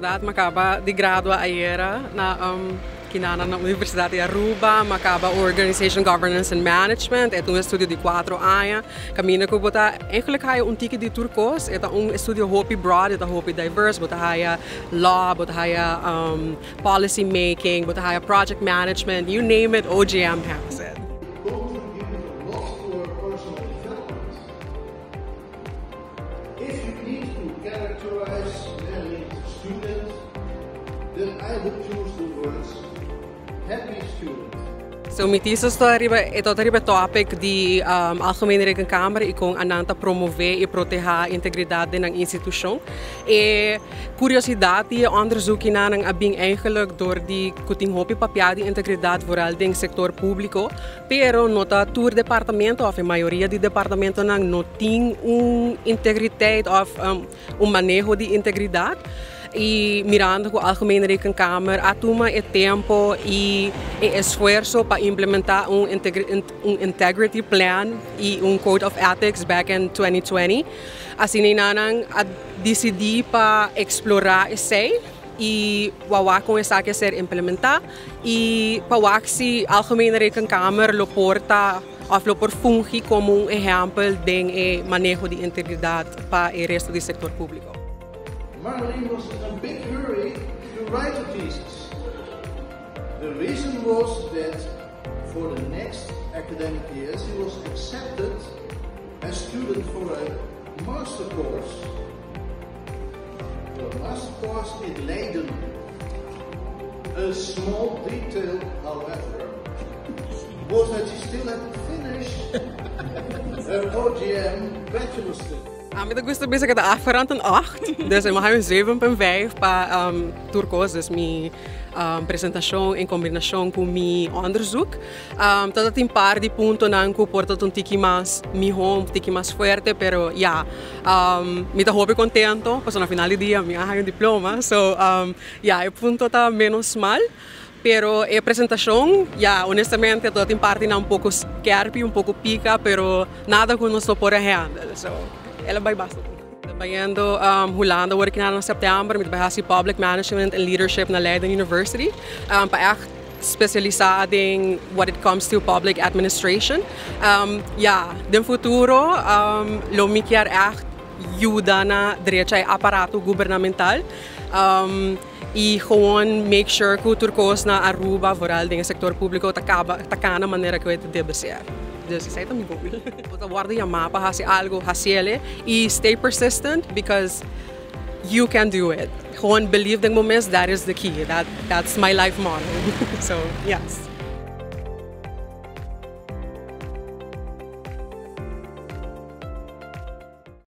Inderdaad, mi a caba di gradua ayera na kinana na Universidad di Aruba. Mi a caba Organization Governance and Management. E ta un estudio di 4 aña. Caminda cu bo ta eigenlijk haya un tiki di tur cos. E ta un estudio hopi broad, e ta hopi diverse. Bo ta haya law, bo ta haya policy making, bo ta haya project management, you name it, OGM has it. Contribute a lot to her personal development. If you need to characterize Nelly student, then I would choose the words "happy student". So mi thesis ta riba e ta riba topic di Algemene Rekenkamer y con nan ta promove y proteha integridad den institucion. E curiosidad di onderzoek nan a bin eigenlijk door di cu tin hopi papia di integridad, vooral den sector publico, pero no ta tur departamento of e mayoria di departamento nan no tin un integriteit of un maneho di integridad. Y mirando cu Algemene Rekenkamer a tuma e tempo y esfuerso pa implementa un integrity plan y un code of ethics back in 2020. Asina nan a dicidi pa explora esey y wak con esaki a ser implementa y pa wak si Algemene Rekenkamer lo por ta of lo por fungi como un ehempel den e maneho di integridad pa e resto di sector publico. Marlene was in a big hurry to write a thesis. The reason was that for the next academic year she was accepted as student for a master course. For a master course in Leiden. A small detail, however, was that she still had to finish her OGM bachelor study. Ami ta gusta bisa cu ta afgerond een 8. Dus ik mag een 7,5 pa tur cos, dus mi presentacion in combinacion cu mi onderzoek. Tabata tin par di punto nan cu por ta un tiki mas miho, un tiki mas fuerte, pero ja, mi ta hopi contento, paso na final di dia mi a un diploma, so ja, e punto ta menos mal. Pero e presentacion, ja, honestamente, tabata tin parti un poco scherp, un poco pica, pero nada cu nos no por handle. So, el a bay basta. Bayendo Hulanda awor aki na september, mi ta bay hasi Public Management and Leadership na Leiden University, pa echt specialisa in what it comes to public administration. Ja, den futuro lo mi kier echt yuda na drecha e aparato gubernamental. Y gewoon make sure cu tur cos na Aruba, vooral den sector publico, ta caba, ta cana manera cu e debe ser. Dus esey ta mi goal. Bo ta wordo yama pa haci algo, haci'e y stay persistent because you can do it. Gewoon believe den bo mes, that is the key. That's my life motto. So, yes.